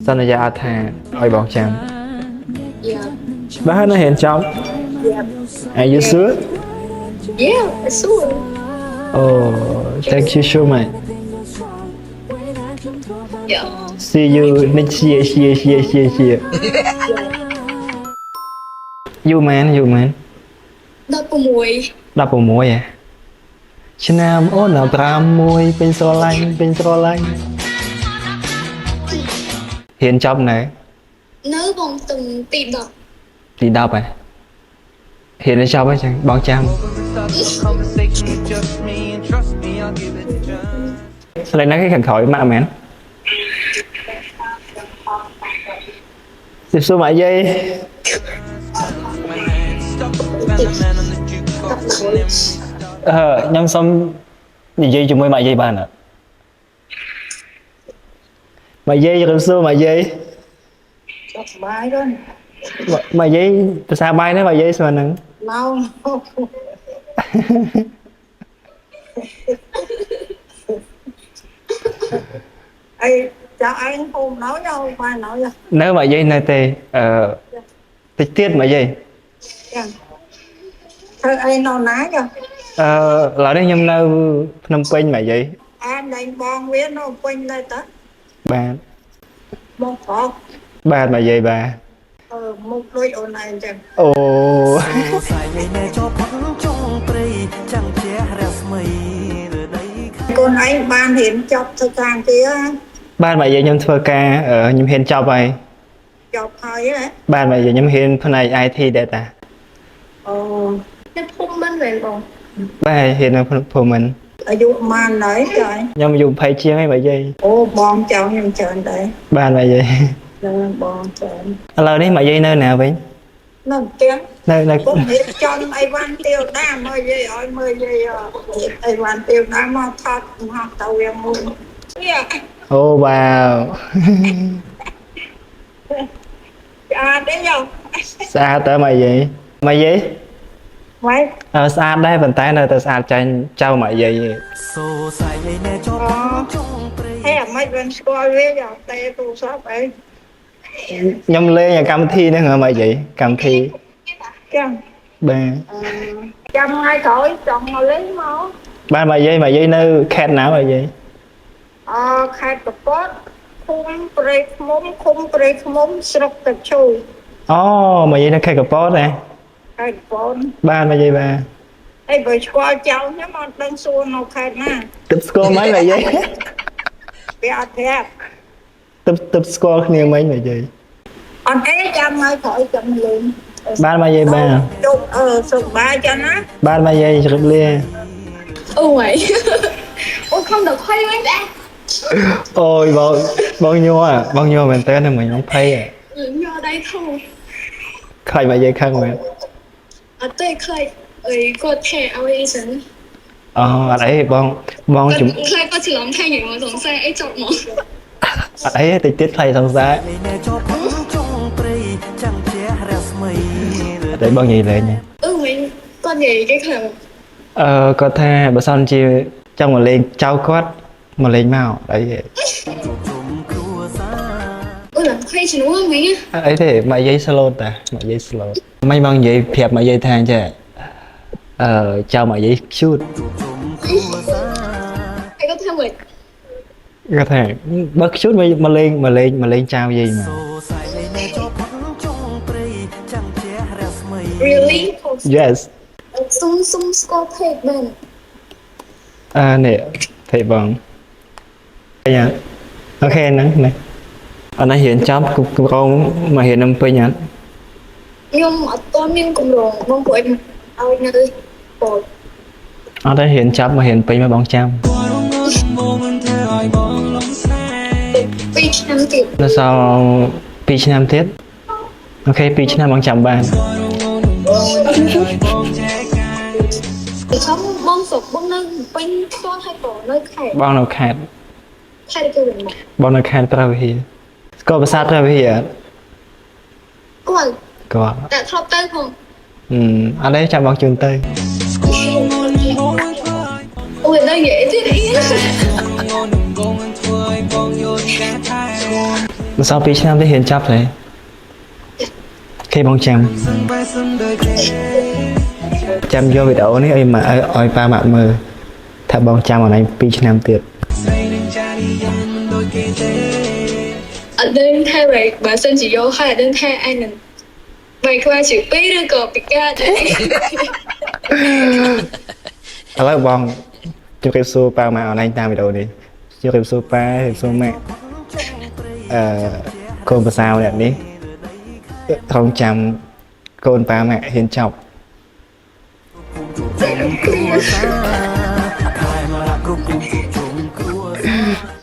សន្យាអត់ថាឲ្យបងចាំ Yeah. បាទនៅរៀនចប់ Yeah. Are you sure? Yeah, sure. Oh, thank you so much. Yeah. See you next year, year, year, year, year. យូរមែនយូរមែន 16 16ហ៎ឆ្នាំអូន16ពេញស្រឡាញ់ពេញស្រឡាញ់រៀនចប់នៅ នៅបងទំទី10 ទី10ហ៎រៀនឲ្យចប់ហើយចឹងបងចាំ Conversation with just me, and trust me, I'll give it a chance. ស្លេកណាគេខាងក្រោយម៉ាក់មែនជិះសួរម៉ាក់យាយ My hand stuck, found the man on the jukebox, and then we start. អឺខ្ញុំសុំនិយាយជាមួយម៉ាក់យាយបានអត់ម៉ាក់យាយជម្រាបសួរម៉ាក់យាយ សុខសប្បាយដល់ ម៉ាក់យាយភាសាបាយណាម៉ាក់យាយស្មើនឹង មកអីចៅឯងហូមណោយកបាយណោយក នៅម៉ាក់យាយនៅទេអឺតិចទៀតម៉ាក់យាយ ចាធ្វើអីនៅណាយក អឺឥឡូវនេះខ្ញុំនៅភ្នំពេញម៉ាក់យាយ អានដេញបងវានៅពេញដែរតា បាទ បងប្រុស បាទម៉ាក់យាយបាទ អឺមុខដូចអូនឯងចឹង អូ សែងណែចផុតចុងព្រៃចាំងជះរស្មីលើដីខែ កូនឯងបានរៀនចប់ធ្វើការគេហ៎ បាទម៉ាក់យាយខ្ញុំធ្វើការអឺខ្ញុំហ៊ានចប់ហើយ ចប់ហើយហ៎ បាទម៉ាក់យាយខ្ញុំហ៊ានផ្នែក IT ដែរតា អូ នៅភូមិមិនមែនបង បាទហ៊ាននៅភូមិន្ទ អាយុប៉ុន្មានហើយចៅ ខ្ញុំអាយុ20ជាងហើយម៉ាក់យាយ អូបងចៅខ្ញុំច្រើនដែរ បាទម៉ាក់យាយ នឹងបងច្រើន ឥឡូវនេះម៉ាក់យាយនៅណាវិញ នៅផ្ទះ នៅនៅ ពុំរៀបចំអីវ៉ាន់ទាវដាមកយាយឲ្យមើលយាយរៀបអីវ៉ាន់ទាវដាមកថតមកទៅវាមួយវា អូវ៉ាវ ស្អាតទេយោ ស្អាតតើម៉ាក់យាយម៉ាក់យាយ ម៉េច អឺស្អាតដែរប៉ុន្តែនៅតែស្អាតចាញ់ចៅម៉ាក់យាយឯង សូសែងណែចផុតចុងព្រៃ ហេអាម៉េចបានស្គាល់វាយោទេទូរស័ព្ទអី ខ្ញុំលេងអាកម្មវិធីហ្នឹងហ៎ម៉ាក់យាយកម្មវិធី ចឹង បាទ ចាំថ្ងៃក្រោយចង់មកលេងមក បាទម៉ាក់យាយម៉ាក់យាយនៅខេត្តណាម៉ាក់យាយ អខេត្តកពតភូមិព្រៃឃ្មុំឃុំព្រៃឃ្មុំស្រុកតាជូ អូម៉ាក់យាយនៅខេត្តកពតណា ខេត្តកពត បាទម៉ាក់យាយបាទ អីបើស្គាល់ចៅខ្ញុំអត់ដឹងសួរនៅខេត្តណា ទឹកស្គាល់មិនម៉ាក់យាយ វាអត់ប្រាប់ ទឹកទឹកស្គាល់គ្នាមិនម៉ាក់យាយ អត់ទេចាំថ្ងៃក្រោយចាំលេង បាទម៉ាក់យាយបាទ ជប់អឺសុខបាយចឹងណា បាទម៉ាក់យាយជម្រាបលា អូយអូខំដល់ខុយវិញដែរ អូយបងបងញ័របងញ័រមែនតើហ្នឹងមិញបងភ័យ ញ័រដៃធូ ខ្លាចម៉ាក់យាយខឹងមែន អត់ទេខ្លាចអីគាត់ថែឲ្យអីចឹង អូអត់អីបងបង គាត់ ជំ ខ្លាចគាត់ច្រឡំថែនិយាយមកសង្ស័យអីចប់មក អត់អីទេតិចទៀតខ្លាចសង្សារ ណែចផុតចុងព្រៃចាំងជះរស្មីលើ អត់អីបងនិយាយលេងទេ អឺវិញគាត់និយាយគេខ្លាំង អឺគាត់ថាបើសិនជាចង់មកលេងចៅគាត់មកលេងមកអត់អីទេ ជុំគ្រួសារ អូឡើងខុយជំនួសវិញ អត់អីទេម៉ាក់យាយ slow តាម៉ាក់យាយ slow មិនបងនិយាយប្រាប់ម៉ាក់យាយថាអញ្ចេះអឺចៅម៉ាក់យាយ cute ជុំគ្រួសារ ហើយគាត់ថាមិន គាត់ថាបើ cute មកមកលេងមកលេងមកលេងចៅយាយមក សូសែងណែចផុតចុងព្រៃចាំងជះរស្មី really Yes. សុំសុំស្គាល់ page បាន អឺនេះថៃបងអីអូខេហ្នឹងណាអត់ណារៀនចប់គម្រោងមករៀននំពេញអត់ ខ្ញុំអត់ទាន់មានកម្រងបងពួកឯងឲ្យនៅពោត អត់ទេរៀនចប់មករៀនពេញមកបងចាំ 2ឆ្នាំទៀត នៅសល់2ឆ្នាំទៀតអូខេ2ឆ្នាំបងចាំបាន ខ្ញុំបងស្រុកបងនៅពេញផ្ទាល់ហើយក៏នៅខេត្ត បងនៅខេត្ត ខេត្តគេវិញមក បងនៅខេត្តព្រះវិហារស្គាល់ប្រាសាទព្រះវិហារអត់ គាត់ គាត់ តែធ្លាប់ទៅផង អឺអត់ទេចាំបងជូនទៅ អូយនៅនិយាយទៀតអី មិនសល់2ឆ្នាំទេរៀនចប់ទេគេបងចាំ សឹងបែសឹងដូចគេ ចាំយកវីដេអូនេះឲ្យម៉ាក់ឲ្យប៉ាម៉ាក់មើលថាបងចាំអនឡាញ2ឆ្នាំទៀត ស្រីនឹងចារីយ៉ាមិនដូចគេទេ អត់ដឹងថាបើបើសិនជាយកហើយអត់ដឹងថាឯងនឹងបែកខ្វាជាពីរឬក៏ពិការទេ ឥឡូវបងជម្រាបសួរប៉ាម៉ាក់អនឡាញតាមវីដេអូនេះជម្រាបសួរប៉ាជម្រាបសួរម៉ាក់អឺកូនប្រសាម្នាក់នេះរងចាំកូនប៉ាម៉ាក់ហ៊ានចប់ គ្រួសារខែមរៈគ្រប់ភូមិជួបជុំគ្រួសារ